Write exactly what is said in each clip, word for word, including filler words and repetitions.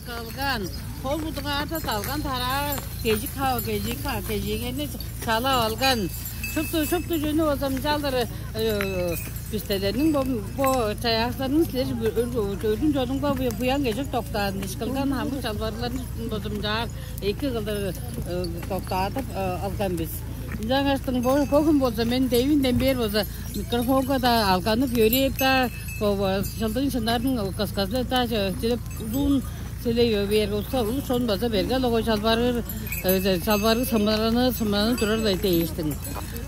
Калган, хол будуңарда далган тараар кежик хава, кежик хава, кежигени чалап алган. Шупту, шупту чүнү болза мынчалдыр, э, бистелерниң бо, бо чаяакчыларның силер өрүн чонуңга буян кежик доктаан, ишкилген хамык чалбарларын болза мынчаар эки кылдыр, э, доктаадып, э, алган бис. Ынчангаштың бо, бо хүн болза мен девинден бээр болза микрофонга-даа алганып, йөрээп-даа, бо, бо чылдың шыннарын кысказы-даа чедип, узун сөйлей бээр болза, улус чон база берге-ле кой чалбарыр, э, чалбарыг сымыраны, сымыраны турар-ла дээштиң.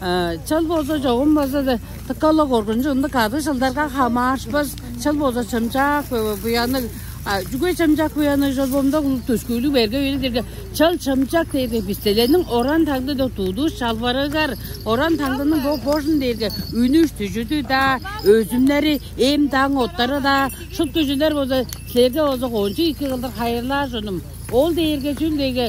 Э, чыл болза чогум база да дыка-ла коргунчуг, ындыг кадыг чылдарга хамаарышпас, чыл болза чымчаак, э, буянныг, А чүге чымчак буяны чорбомда, улуг төскүүлүг берге үелиг дээрге, чыл чымчак дээрге бистелениң оран таңды деп тудуш чалбарыгар, оран таңдының бо божун дээрге үнүш дүжүдү-даа, өзүмнери, эм-таң оттары-даа, шупту чүлер болза, силерге болза кончуг эки кылдыр хайырлаар чонум. Ол дээрге чүл дээрге,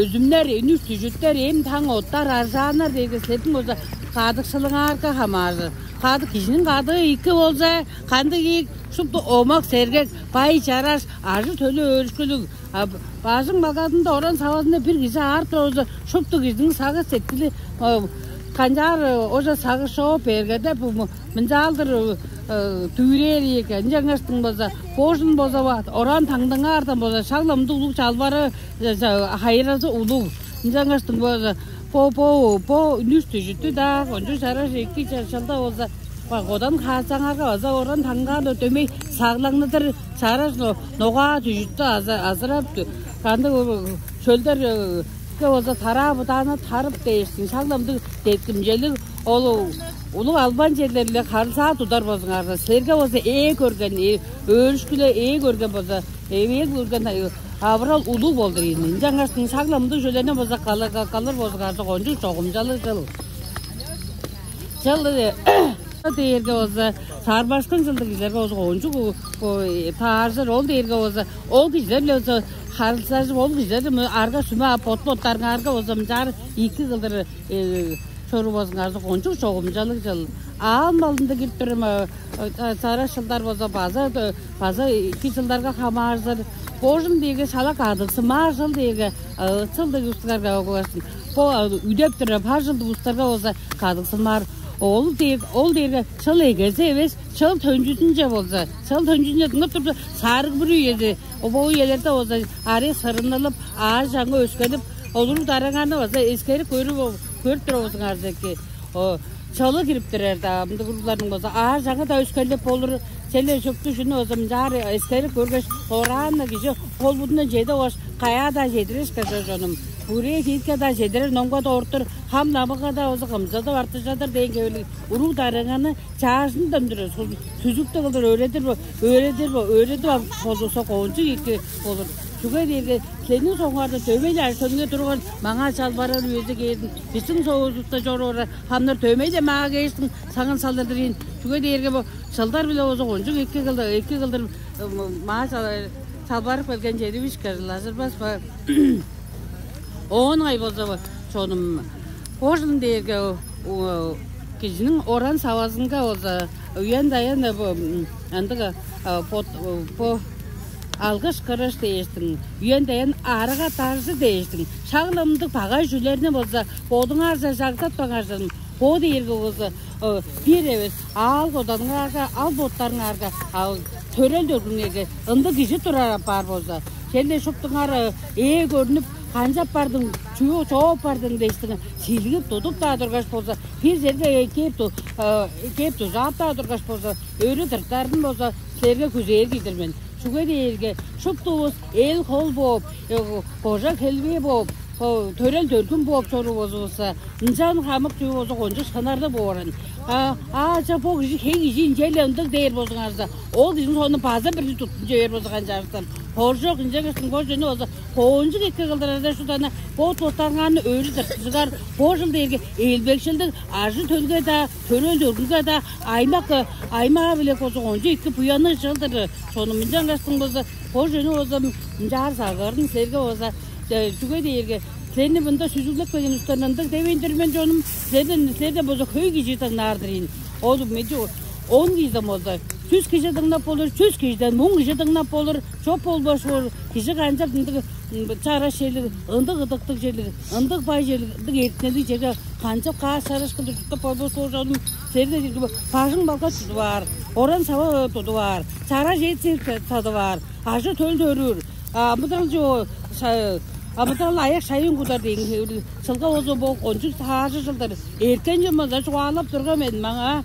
өзүмнер, үнүш дүжүттер, эм-таң оттар, аржааннар дээрге силерниң болза кадыкшылыңаарга хамааржыр. Кадык, кижиниң кадыы эки болза, кандыг ийик, шупту омак, сергек, бай, чараш, ажы-төлү өөрүшкүлүг. А бажың-багадында, оран-савазында бир кижи аарып турар болза, шупту кижиниң сагыш-сеткили канчаар, ожа сагыш чоп бергеде, бу мынчаалдыр дүвүрээр ийик. Ынчангаштың болза, божун болза, оран таңдыңаардан болза, шак-ла мындыг улуг чалбары, хайыразы улуг. Ынчангаштың болза, бо бо бо үнүш дүжүттү-даа, кончуг чараш эки чылда болза, кодан хаазаңарга база оран таңдыңаарда дөмей саглаңныдыр, чараш ногаа дүжүттү азырап, кандыг шөлдерге болза тараа-будааны тарып дээштиң, шак-ла мындыг деткимчелиг. Ол улуг албан черлер-биле харылзаа тудар болзуңарза, силерге болза ээ көрген, өөрүшкүле ээ көрген болза, эвээк үрген авырал улуг болду ийин. Ынчангаш шак-ла мындыг чүлени база калыр болзуңарза, кончуг чогумчалыг чыл. Чыл дээрге болза, саарбашкын чылдыг кижилерге болза кончуг тааржыр. Ол дээрге болза, ол кижилер-биле болза харылзажып, ол кижилер арга-сүме ап, бот-боттарыңарга болза мынчаар ийки кылдыр чорувазыңарза, кончуг чогумчалыг чыл. Аал малында кирип турар чараш чылдар болза, база база эки чылдарга хамааржыр. Божун дээрге шала кадыксымаар чыл дээрге, ыт чыл дег улустарга оглаштың. Бо үдеп турар бар чылдыг улустарга болза кадыксымаар. Ол дээр, ол дээрге чыл эгези эвес, чыл төнчүзүнче болза, чыл төнчүзүнче дыңнап турза, сарыг бүрү үези, бо үелерде болза аре сырынылып, аажы-чаңы өскелип, олуру дараңарны база эскерип көрүп көрүп тур болзуңарза эки. О, чылы кирип турар-даа, мындыг уругларның болза, аажы-чаңы-даа өскерлеп болур. Силер шупту чүнү болза мынчаар эскерип көргеш, дораан-на кижи хол-будундан чеде болгаш, каяа-даа чедирер ышкажыл, чонум. Хүрээ-хиитке-даа чедирер, номга-даа ортур, хам-намыга-даа болза кымзадып артыжадыр дээн хевирлиг уруг-дарыыңарны чаажындан тура сүзүктү кылдыр өөредир бо, өөредир бо, өөредип ап болзувусса, кончуг эки болур. Чүге дээрге силерниң соңуңарда дөмей-ле ажы-төлүңер турган, маңаа чалбарар үези кээрин, бистиң соовувуста чоруп орар хамнар дөмей-ле маңаа кээштиң, саңын салдырдыр ийин. Чүге дээрге бо чылдар-биле болза кончуг эки кылдыр, эки кылдыр маңаа чалбарып келген чедивишке, ылажырбас бо. Оон ыңай болза, чонум, божун дээрге кижиниң оран-савазынга болза, үен-даян бо ындыг бо алгыш-кырыш дээштиң, үен-даян арыга-даржы дээштиң, шак-ла мындыг багай чүлерни болза бодуңарже чагдатпаңарзын. Бо дээрге болза бир эвес аал-коданыңарга, ал-боттарыңарга, төрел-дөргүлүңерге ындыг кижи турар апаар болза, силер шуптуңар ээ көрнүп, канчап бардың, чүү чооп бардың дээштиң, силгип тудуп-даа тургаш болза, бир черге кээп кээп дужаап-даа тургаш болза, өрү тыртарын болза, силерге күзээр кижи-дир мен. Чүге дээрге шуптувус эл-хол бооп, кожа-хелбээ бооп, төрел-дөргүл бооп чорувус болза, ынчан хамык чүве болза кончуг шынарлыг боор-ан. А ача бо кижи, хей кижи ынча-ла ындыг дээр болзуңарза, ол кижиниң соонун база бирни туттунча бээр болза канчаарыстан. Хоржок, ынчангаш бо чүвени болза кончуг эки кылдырарда, шупту-даа бот-боттарыңарны өрү тыртыжыгар, бо чыл дээрге элбекшилдиг ажы-төлге-даа, төрел-дөргүлге-даа, аймак аймаа-биле болза кончуг эки буянныг чыл-дыр, чонум. Ынчангаш болза бо чүвени болза мынчаар сагыырын силерге болза, чүге дээрге силерни мында сүзүглеп келген улустарны ындыг девейн-дир мен, чонум. Силерден, силерден болза хөй кижи дыңнаар-дыр ийин. Ол меже он кижиден болза, чүс кижи дыңнап болур, чүс кижиден муң кижи дыңнап болур, чоп болбас боор. Кижи канчап ындыг чараш черлиг, ындыг ыдыктыг черлиг, ындыг бай черлиг, ындыг эртинелиг черге канчап каас-чараш кылдыр чурттап болбас боор, чонум. Силерге дирги бажың-балгат тудуп аар, оран-сава тудуп аар, чараш эът-сеткил садып аар, ажы-төл төрүүр, амыдырал чо амыдырал аяк-шайын кудар дээн хевирлиг чылга болза бо кончуг тааржы чыл-дыр. Эрткен чүве болза чугаалап турган мен маңаа.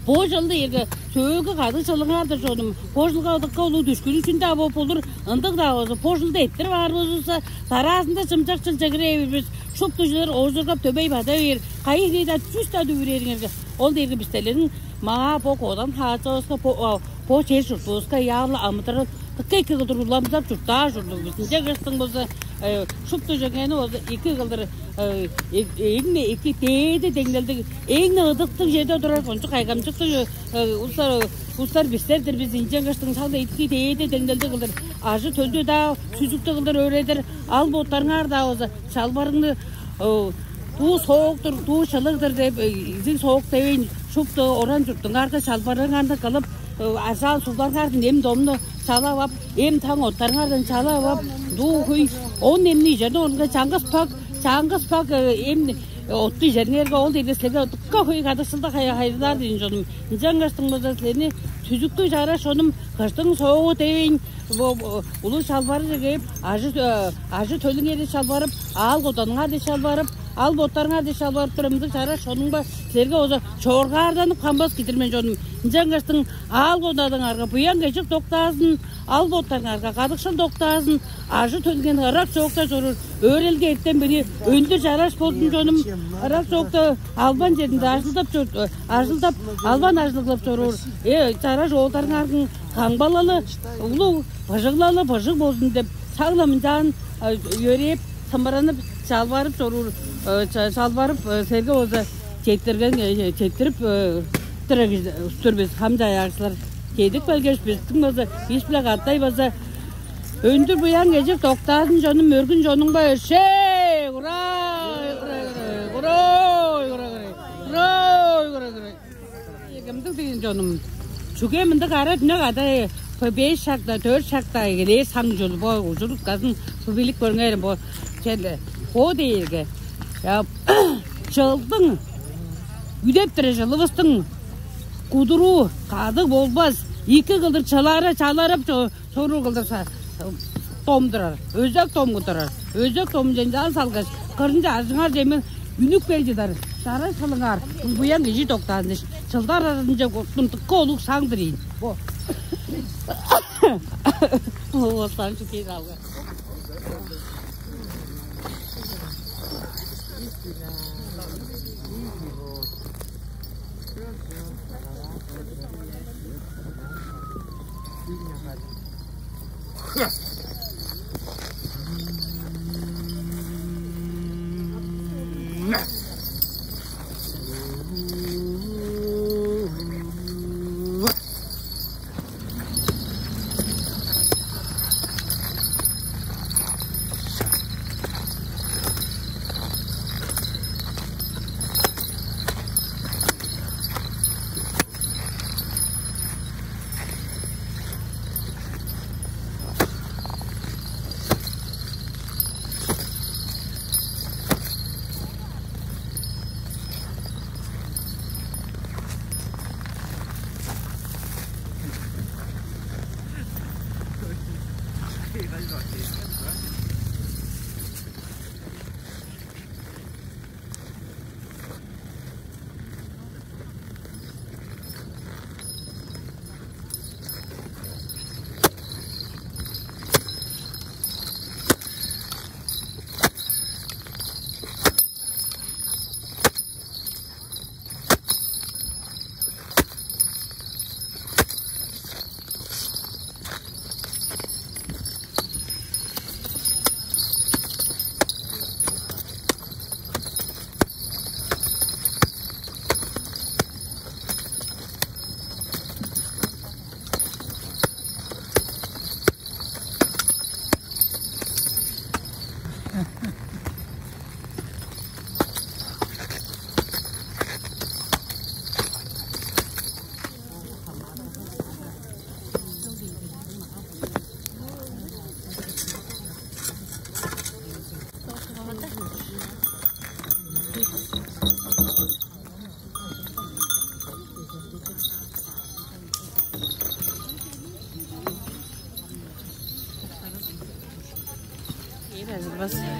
Бо чыл дээрге сөөлгү кадыг чылыңар-дыр, чонум. Бо чылга ыдыкка улуг дүшкүрүг чүнү-даа бооп болур, ындыг-даа болза, бо чылды эрттирип аар болзувусса, дараазында чымчак чылче кире бээр бис. Шупту чүвелер оожургап, дөмей бада бээр, кайы-хире-даа чүс-даа дүвүрээриңерге. Ол дээрге бистелерниң маңаа бо кодан хаачавыска, бо Бо чер-чуртувуска яалы амыдырал дыка эки кылдыр уламзап чурттаар ужурлуг бис. Ынчангаштың болза, э, шупту чүвени болза эки кылдыр, э, э, эң-не эки дээди деңнелдиг, эң-не ыдыктыг черде турар кончуг кайгамчыктыг, э, улустар, улустар бистер-дир бис. Ынчангаштың шак-ла эки дээди деңнелдиг кылдыр ажы-төлдү-даа, сүзүктү кылдыр өөредир, ал боттарыңар-даа болза чалбарыңны, э, дуу сооктур, дуу чылыгдыр деп, э, изиг соок девейн, шупту оран-чуртуңарга чалбарыңарны кылып, э, ажаал сугларыңардан эм-домну чалап ап, эм-таң оттарыңардан чалап ап, дуу хөй он эмни ижер орнунга чаңгыс пак, чаңгыс пак, э, эм, э, отту ижериңерге, ол дээрге силерге дыка хөй кадыкшылды хай-, хайырлаар дийин, чонум. Ынчангаштың болза силерни, сүзүктүг чараш чонум, кыштың соогу девейн, бо, бо, улуг чалбарынче кээп, ажы, э, ажы-төлүңерни чалбарып, аал-коданыңарны чалбарып, ал боттарыңарны чалбарып турар мындыг чараш чонум-на, силерге болза чоргаарданып ханмас кижи-дир мен, чонум. Ынчангаштың аал-коданыңарга буян-кежик доктаазын, ал боттарыңарга кадыкшыл доктаазын, ажы-төлүңерни ырак-чоокта чоруур өөредилге эртем-билиг, өндүр чараш болзун, чонум. Ырак-чоокта албан черинде ажылдап чор-, ажылдап, албан ажылдап чоруур, э, чараш оолдарыңарның камгалалы улуг, быжыглалы быжыг болзун деп, шак-ла мынчаан, э, йөрээп, сымыранып, чалбарып чоруур, э, ча-, чалбарып, э, силерге болза четтирген, э, четтирип, э, тур бис, хам чаяакчылар. Чедип келгеш, бистиң болза, бис-биле катай болза, өндүр буян-кежик доктаазын, чонум, мөргүн чонуңга өршээ! Ура! Ура! Ура! Ура! Кымдыг дийин, чонум? Чүге мындыг ара-дүне када, бо беш шакта, дөрт шакта эгелээр саң чүл, бо ужур-утказын билип көрүңерем, бо черле. Бо дээрге, я, чылдың, үдеп турар чылывыстың кудуруу кадыг болбас, эки кылдыр чылара-чаларып чо-, чоруур кылдыр са-, домдурар, өзек домгудурар, өзек домченчаан салгаш, кырынче ажыңар чемин үнүп кел чыдар. Чараш кылыңар, буян-кежик доктаазын дээш, чылдар аразынче куттун дыка улуг саң-дыр ийин. Бо. Оостан чүкей алган.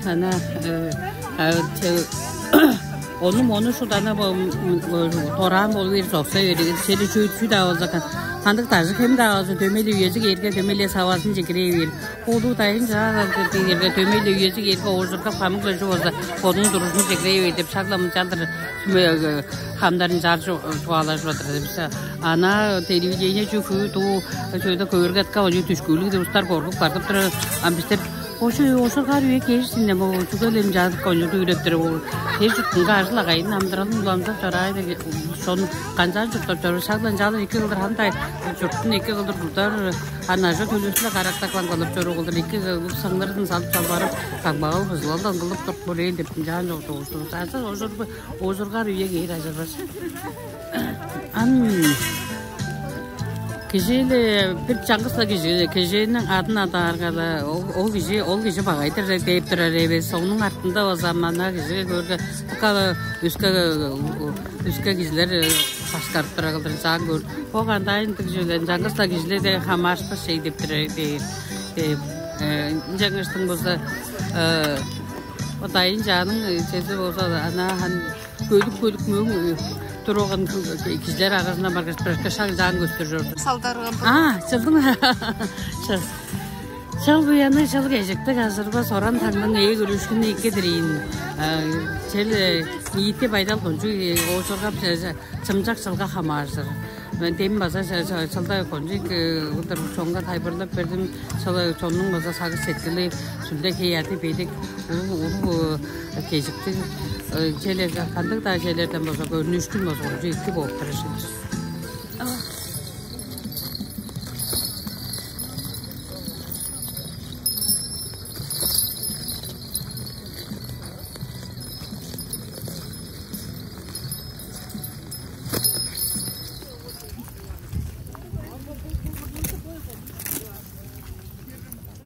Ана, э, а, те-, Ону мону шупту ана дораан болу бээр, соксай бээр. Чеди чүү чүү-даа болза, кандыг дажы хем-даа болза, дөмей-ле үези кээрге, дөмей-ле савазын чекирей бээр. Оду дайын чаа калды дээрге, дөмей-ле үези кээрге, оожургап хамык-ла чүве болза, бодунуң туружун чекирей бээр деп шак-ла мынчалдыр хамдарын чаар чугаалажып атыр бис. Ана телевидение чүү хүү дуу чөйде көөрге атка олчу дүшкүүлүг деп устар коргуп картып турар. Ам бистер ошо ошоргаар үе кээшсинден бо чүгелем чаадык кончуг дүүреп тур ол. Эр чуртунга ажыл агайын амдыралын уламсап чораай деге. Шону канчаан чурттап чоруур шаглан чаалар эки кылдыр хандай чурттун эки кылдыр кудар. Ана ажа төлүсүле карактаклан кылып чоруу кылдыр эки саңнырын салып салбарып, каңмагал бызылалдан кылып туруп көрейин деп ынчаан чок чогушту. Ажа ошорбу ожургар үе кээр ажырбас. Ам кижи-ле бир чаңгыс-ла кижи кижиниң адын адаарга-ла ол, ол кижи ол кижи багай-дыр деп турар эвес. Оңнуң артында база мана кижи көөрге буккалы өске өске кижилер башкарып тура кылдыр чаан көөр. Ол кандайын дигжүүлен чаңгыс-ла кижилерден хамаарышпас чей деп турар дээр. Деп ынчангыштың болза, э, дайын чааның чези болза ана хан бөлүк-бөлүк мөөң туруган кижилер агазындан баргаш бирашка шаг чаан көстүр чорду. Салдарган. А, чылдың. Чыл чыл буяны чыл кежиктиг ажырбас оран таңның ээ көрүүшкүнү иккедирейин. Чел ниити байдал кончуг оожургап чымчак чылга хамааржыр. Мен дем база чылда кончуг кылдыр чонга тайбырлап бердим. Чыл чоннуң база сагыш сеткили сүлде хей ады бедик улуг улуг кежиктиг. Челер кандыг-даа челерден болза көрүнүшкүн болза кончуг икки болуп турар.